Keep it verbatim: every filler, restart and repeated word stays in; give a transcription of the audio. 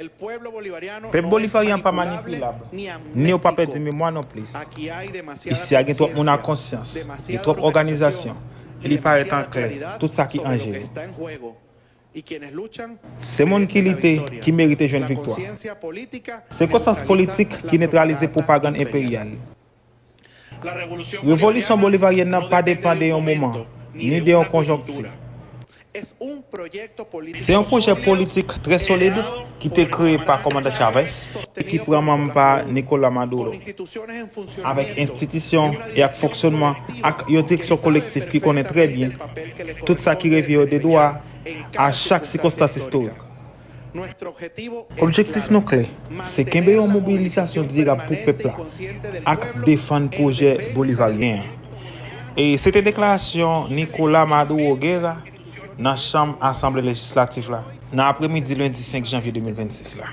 Pèp bolivaryen an pa manipilab, ni yo pa pèdi memwa non plis. Isi a gen twòp moun ak konsyans, gen twòp òganizasyon, e li parèt an klè tout sa ki an je yo. Se moun ki lite ki merite jwenn viktwa. Se konsyans politik ki netralize pwopagann enperyal. Revolisyon bolivaryèn nan pa depann de yon moman, ni de yon konjonkti. Se yon pwojè politik trè solid ki te kreye pa Kòmandan Chavez e ki pran manm pa Nicolas Maduro, avèk enstitisyon e ak fonksyònman ak yon direksyon kolektif ki konnen trè byen tout sa ki revyen yo de dwa a chak sikonstans istorik. Objektif nou klè, se kenbe yon mobilizasyon dirab pou pèp la ak defann pwojè bolivaryen an. E se te deklarasyon Nicolas Maduro Guerra nan chanm Asanble Lejislatif la nan apremidi lendi senk janvye de mil vennsis la.